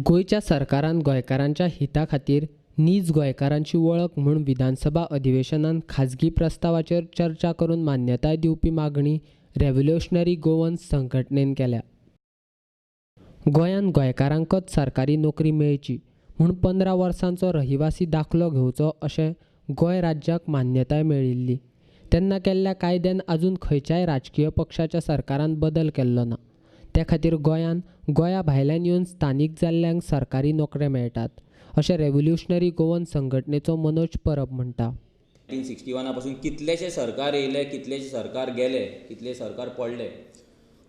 गोंयच्या सरकारान गोंयकारांच्या हिता खातीर नीज गोंयकारांची वळख म्हूण विधानसभा अधिवेशनांत खाजगी प्रस्तावाचेर चर्चा करून मान्यताय दिवपी मागणी रेव्होल्युशनरी गोवन्स संघटनेन केल्या. गोंयांत गोंयकारांकच सरकारी नोकरी मेळची म्हूण 15 वर्सांचो रहिवासी दाखलो घेवचो अशें गोंय राज्याक मान्यताय मेळिल्ली तेन्ना केल्ल्या कायद्यान आजून खंयच्याय राजकीय पक्षाच्या सरकारान बदल केल्लो ना. ते खातीर गोंयांत गोंया भायल्यान येवन स्थानीक जाल्ल्यांक सरकारी नोकऱ्यो मेळटात अशें रेव्होल्युशनरी गोवन संघटनेचो मनोज परब म्हणटा. 1961 पासून कितलेशे सरकार येयले, कितलेशे सरकार गेले, कितले सरकार पडले,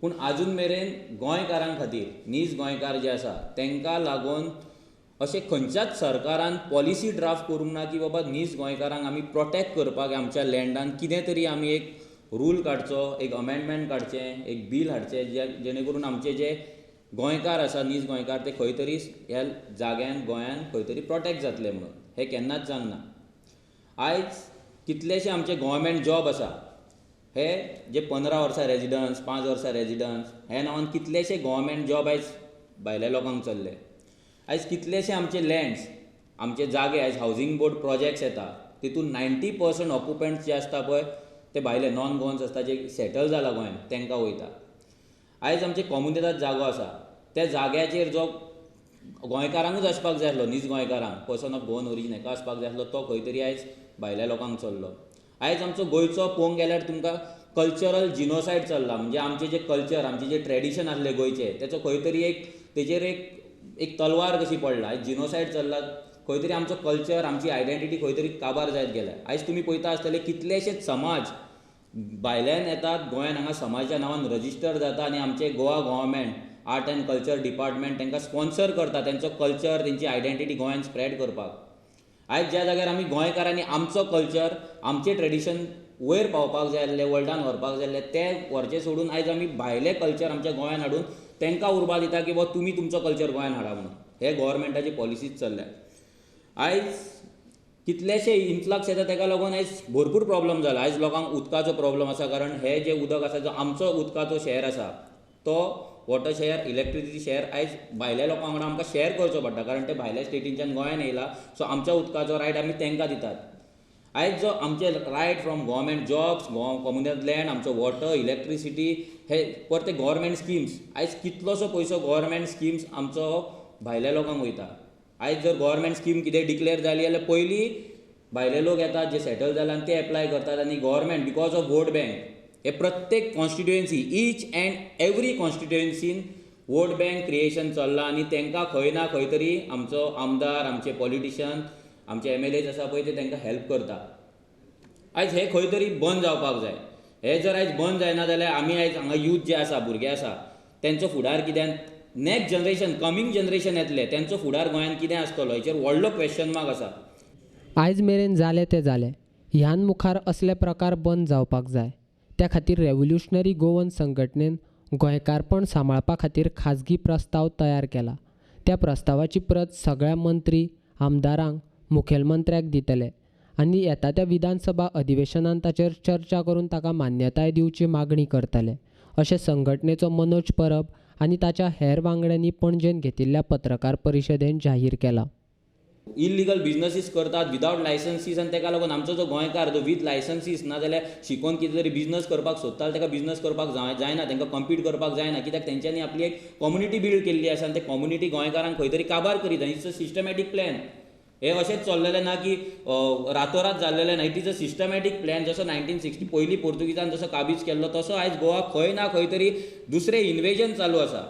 पूण आजून मेरेन गोंयकारां खातीर, नीज गोंयकार जे आसा तांकां लागून अशें खंयच्याच सरकारान पॉलिसी ड्राफ्ट करूंक ना की बाबा नीज गोंयकारांक आमी प्रोटेक्ट करपाक आमच्या लँडान कितें तरी आमी एक रूल काडचो, एक अमेंडमेंट काडचें, एक बील हाडचें, जेणे करून आमचे जे गोंयकार आसा, नीज गोंयकार, ते खंय तरी ह्या जाग्यान गोंयान खंय तरी प्रोटेक्ट जातले म्हणून. हें केन्नाच जावंक ना. आयज कितलेशे आमचे गव्हर्मेंट जॉब आसा, हे जे 15 वर्सां रेजिडन्स, 5 वर्सां रेजिडन्स हे नांवान कितलेशे गव्हर्मेंट जॉब आयज भायल्या लोकांक चल्ले. आयज कितलेशे आमचे लँड्स, आमचे जागे, आयज हावजींग बोर्ड प्रोजेक्ट्स येता तितून 90% ऑक्युपंट्स जे आसता पळय ते भायले नॉन गोवन्स आसता, जे सेटल जाला गोंयांत तांकां वयता. आयज आमचे कोमुनिदाद जागो आसा त्या जाग्याचेर जो गोंयकारांकूच आसपाक जाय आसलो, नीज गोंयकारांक, पर्सन ऑफ गोवन ओरिजीन हेका आसपाक जाय आसलो, तो खंय तरी आयज भायल्या लोकांक चल्लो. आयज आमचो गोंयचो पळोवंक गेल्यार तुमकां कल्चरल जिनोसायड चल्ला, म्हणजे आमचें जें कल्चर, आमचें जें ट्रेडिशन आसलें गोंयचें, तेचो खंय तरी एक तेजेर एक तलवार कशी पडला. आयज जिनोसायड चल्ला, खंय तरी आमचो कल्चर, आमची आयडेंटिटी खंय तरी काबार जायत गेल्या. आयज तुमी पळयता आसतले कितलेशेच समाज भायल्यान येतात गोंयांत, हांगा समाजाच्या नांवान रजिस्टर जाता आनी आमचे Goa government art and culture department तांकां स्पॉन्सर करता तेंचो कल्चर, तेंची आयडेंटिटी गोंयांत स्प्रेड करपाक. आयज ज्या जाग्यार आमी गोंयकारांनी आमचो कल्चर, आमचें ट्रेडिशन वयर पावपाक जाय आसलें, वर्ल्डान व्हरपाक जाय आसलें, तें व्हरचें सोडून आयज आमी भायलें कल्चर आमच्या गोंयांत हाडून तांकां उर्बा दिता की बाबा तुमी तुमचो कल्चर गोंयांत हाडा म्हणून. हे गव्हर्मेंटाची पॉलिसीज चल्ल्या. आयज कितलेशे इन्फ्लक्स येता ताका लागून आयज भरपूर प्रॉब्लम जाला. आयज लोकांक उदकाचो प्रॉब्लम आसा, कारण हे जे उदक आसा, जो आमचो उदकाचो शेअर आसा तो वॉटर शेअर, इलेक्ट्रिसिटी शेअर आयज भायल्या लोकां वांगडा आमकां शेअर करचो पडटा, कारण ते भायल्या स्टेटींच्यान गोंयांत येयला. सो आमच्या उदकाचो रायट आमी तांकां दितात. आयज जो आमचे right from government jobs, comunidade land, आमचो वॉटर, इलेक्ट्रिसिटी, हे परते गव्हर्मेंट स्किम्स, आयज कितलोसो पयसो गव्हर्मेंट स्किम्स आमचो भायल्या लोकांक वयता. आयज जर गव्हर्मेंट स्कीम कितें डिक्लेर जाली जाल्यार पयलीं भायले लोक येतात जे सेटल जाला आनी ते एप्लाय करतात आनी government because of vote bank हे प्रत्येक कॉन्स्टिट्युएन्सी, ईच एंड एवरी कॉन्स्टिट्युएन्सीन वोट बँक क्रिएशन चल्लां आनी तांकां खंय ना खंय तरी आमचो आमदार, आमचे पॉलिटिशियन, आमचे एमएलएज आसा पळय ते तांकां हेल्प करता. आयज हें खंय तरी बंद जावपाक जाय. हें जर आयज बंद जायना जाल्यार आमी आयज हांगा यूथ जे आसा, भुरगे आसा, तेंचो फुडार कित्यान, नॅक्स्ट जनरेशन, कमींग जनरेशन येतलें, तेंचो फुडार गोंयांत कितें आसतलो हेचेर व्हडलो क्वेश्चन मार्क आसा. आयज मेरेन जालें तें जालें, ह्यान मुखार असले प्रकार बंद जावपाक जाय. त्या खातीर रेव्होल्युशनरी गोवन संघटनेन गोंयकारपण सांबाळपा खातीर खाजगी प्रस्ताव तयार केला. त्या प्रस्तावाची प्रत सगळ्या मंत्री, आमदारांक, मुखेलमंत्र्याक दितले आनी येता त्या विधानसभा अधिवेशनांत ताचेर चर्चा करून ताका मान्यताय दिवची मागणी करतले अशें संघटनेचो मनोज परब आनी ताच्या हेर वांगड्यांनी पणजेंत घेतिल्ल्या पत्रकार परिशदेंत जाहीर केलां. इल्लिगल बिजनसीस करतात विदावट लायसन्सीस आनी ताका लागून आमचो जो गोंयकार जो वीथ लायसन्सीस ना जाल्यार शिकोवन कितें तरी बिजनस करपाक सोदता ताका बिजनस करपाक जायना, तांकां कम्पीट करपाक जायना, कित्याक तेंच्यांनी आपली एक कम्युनिटी बिल्ड केल्ली आसा आनी ते कम्युनिटी गोंयकारांक खंय तरी काबार करीत. It's a systematic plan. हें अशेंच चल्लेलें ना की रातोरात जाल्लेलें ना, it is a systematic plan. जसो 1960 पयलीं पोर्तुगीजान जसो काबीज केल्लो तसो आयज गोवा खंय ना खंय तरी दुसरें इन्वेजन चालू आसा.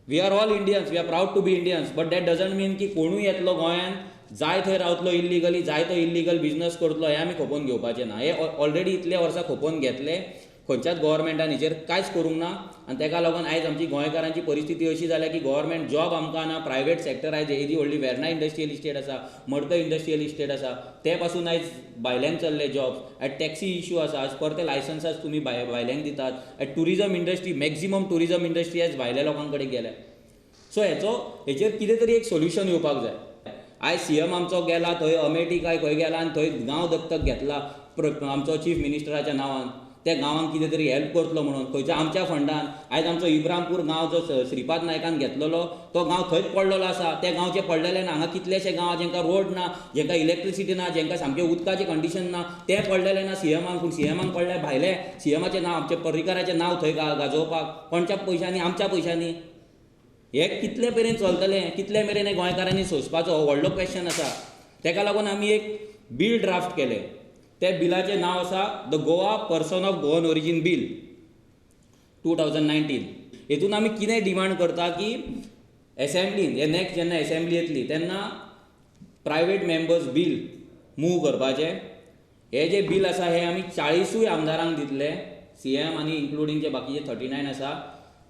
We are all Indians, we are proud to be Indians, but that doesn't mean की कोणूय येतलो गोंयांत, जाय थंय रावतलो इल्लिगली, जाय तो इल्लिगल बिजनस करतलो, हें आमी खपोवन घेवपाचें ना. हें ऑलरेडी इतले वर्सां खपोवन घेतले, खंयच्याच गव्हर्मेंटान हेचेर कांयच करूंक ना आनी ताका लागून आयज आमची गोंयकारांची परिस्थिती अशी जाल्या की गव्हर्मेंट जॉब आमकां ना. प्रायवेट सेक्टर आयज येदी व्हडली वेर्ना इंडस्ट्रियल इस्टेट आसा, मडकय इंडस्ट्रियल इस्टेट आसा, ते पासून आयज भायल्यांक चल्ले जॉब्स. आयज टॅक्सी इश्यू आसा, आयज परते लायसन्सां तुमी भायल्यांक दितात. आयज tourism industry, maximum tourism industry आयज भायल्या लोकां कडेन गेल्या. सो हेचेर कितें तरी एक सोल्युशन येवपाक जाय. आयज सीएम आमचो गेला थंय अमेठी काय खंय गेला आनी थंय गांव दत्तक घेतला आमचो चीफ मिनिस्टराच्या नांवान. त्या गांवांक कितें तरी हेल्प करतलो म्हणून खंयच्या आमच्या फंडान. आयज आमचो इब्रामपूर गांव जो श्रीपाद नायकान घेतलेलो तो गांव थंयच पडलेलो आसा. त्या गांवचे पडलेले ना. हांगा कितलेशे गांव जेंकां रोड ना, जेंकां इलेक्ट्रिसिटी ना, जेंकां सामकें उदकाचें कंडिशन ना, ते पडलेले ना सीएमाक. पूण सीएमाक पडले भायले सीएमाचें नांव, आमच्या पर्रीकाराचें नांव थंय गाजोवपाक. कोणच्या पयशांनी? आमच्या पयशांनी. हे कितले मेरेन चलतलें, कितले मेरेन हे गोंयकारांनी सोंसपाचो हो व्हडलो क्वेश्चन आसा. तेका लागून आमी एक बील ड्राफ्ट केलें. त्या बिलाचें नांव आसा the Goa person of Goan origin bill 2019. हेतून आमी कितें डिमांड करता की एसेंब्लीन हे नेक्स्ट जेन्ना एसेंब्ली येतली तेन्ना प्रायवेट मेंबर्स बील मूव करपाचें. हे जे बील आसा हे आमी 40 आमदारांक दितले, सीएम आनी इन्क्लुडींग जे बाकीचे 39 आसा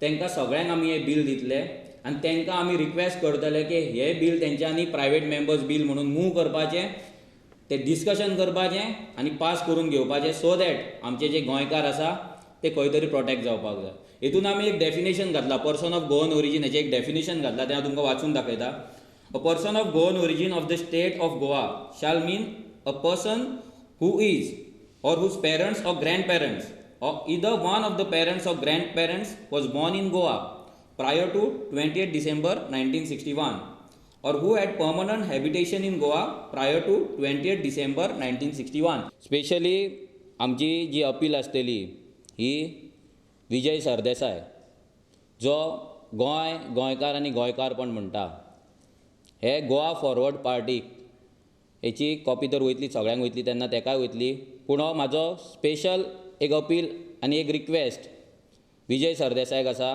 तांकां सगळ्यांक आमी हें बील दितले आनी तांकां आमी रिक्वेस्ट करतले की हे बील तेंच्यांनी प्रायवेट मेंबर्स बील म्हणून मूव करपाचें, ते डिस्कशन करपाचें आनी पास करून घेवपाचें, सो that आमचे जे गोंयकार आसा ते खंय तरी प्रोटेक्ट जावपाक जाय. हितून आमी एक डेफिनेशन घातलां, पर्सन ऑफ गोवन ओरिजीन हेचें एक डेफिनेशन घातलां, तें हांव तुमकां वाचून दाखयता. A person of Goan origin of the state of Goa shall mean a person who is or whose parents or grandparents or either one of the parents or grandparents was born in Goa prior to 20th December 1961 or who had permanent habitation in Goa prior to 20th December 1961. Specially आमची जी appeal आसतली ही विजय सरदेसाय जो गोंय, गोंयकार आनी गोंयकारपण म्हणटा, हे Goa forward पार्टीक हेची कॉपी तर वयतली, सगळ्यांक वयतली, तेन्ना तेकाय वयतली. पूण हो म्हाजो स्पेशल एक अपील आनी एक रिक्वेस्ट विजय सरदेसायक आसा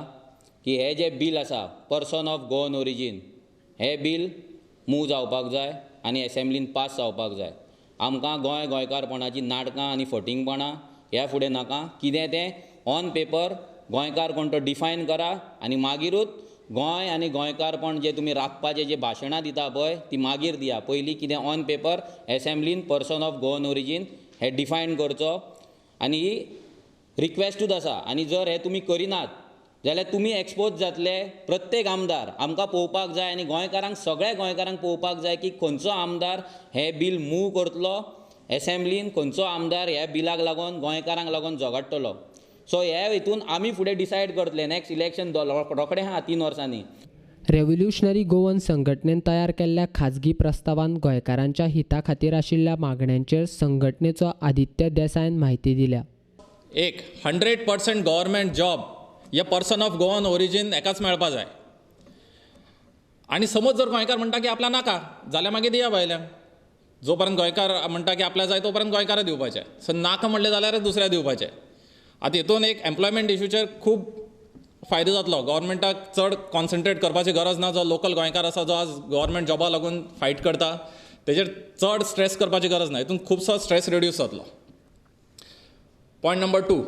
की हे जे बील आसा पर्सन ऑफ गोवन ओरिजीन हे बील मूव जावपाक जाय आनी एसेंब्लीन पास जावपाक जाय. आमकां गोंय गोंयकारपणाची नाटकां आनी फटींगपणां ह्या फुडें नाका. कितें तें ऑन पेपर गोंयकार कोण तो डिफायन करा आनी मागीरूच गोंय आनी गोंयकारपण जे तुमी राखपाचें जे भाशणां दिता पळय ती मागीर दिया. पयलीं कितें ऑन पेपर एसेंब्लीन पर्सन ऑफ गोवन ओरिजीन हे डिफायन करचो आनी ही रिक्वेस्टूच आसा. आनी जर हे तुमी करिनात जाल्यार तुमी एक्सपोज जातले. प्रत्येक आमदार आमकां पळोवपाक जाय आनी गोंयकारांक, सगळ्या गोंयकारांक पळोवपाक जाय की खंयचो आमदार हें बील मूव करतलो एसेंब्लीन, खंयचो आमदार ह्या बिलाक लागून गोंयकारांक लागून झगडटलो. सो ह्या हितून आमी फुडें डिसायड करतले नेक्स्ट इलेक्शन रोखडें आहा 3 वर्सांनी. रेव्होल्युशनरी गोवन संघटनेन तयार केल्ल्या खाजगी प्रस्तावान गोंयकारांच्या हिता खातीर आशिल्ल्या मागण्यांचेर संघटनेचो आदित्य देसायन म्हायती दिल्या. एक 100% गव्हर्मेंट जॉब हे पर्सन ऑफ गोवन ओरिजीन एकाच मेळपा जाय. आनी समज जर गोंयकार म्हणटा की आपल्या नाका जाल्यार मागीर दिया भायल्यांक. जो पर्यंत गोंयकार म्हणटा की आपल्या जाय तो पर्यंत गोंयकाराक दिवपाचें. सो नाका म्हणलें जाल्यार दुसऱ्या दिवपाचें. आतां हितून एक एम्प्लॉयमेंट इशूचेर खूब फायदो जातलो. गव्हर्मेंटाक चड कॉन्सन्ट्रेट करपाची गरज ना. जो लोकल गोंयकार आसा जो आज गव्हर्मेंट जॉबा लागून फायट करता तेजेर चड स्ट्रेस करपाची गरज ना. हितून खुबसो स्ट्रेस रिड्यूस जातलो. पॉयंट नंबर 2,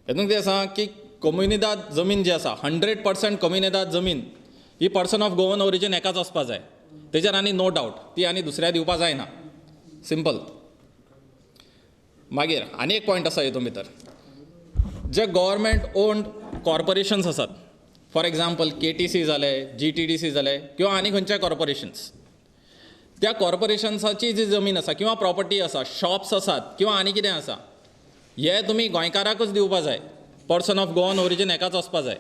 हितून कितें आसा की कोमुनिदाद जमीन जी आसा 100% कोमुनिदाद जमीन ही पर्सन ऑफ गोवन ओरिजीन एकाच वचपा जाय. तेजेर आनी नो डावट ती आनी दुसऱ्या दिवपा जायना. सिंपल. मागीर आनी एक पॉयंट आसा हितून भितर, जे गव्हर्मेंट ओन्ड कॉर्पोरेशन्स आसात, फॉर एग्जाम्पल KTC जाले, GTDC जाले किंवा आनी खंयचे कॉर्पोरेशन्स, त्या कॉर्पोरेशन्साची जी जमीन आसा किंवा प्रॉपर्टी आसा, शॉप्स आसात किंवा आनी कितें आसा, हे तुमी गोंयकाराकूच दिवपा जाय. पर्सन ऑफ गोवन ओरिजीन एकाच वचपा जाय.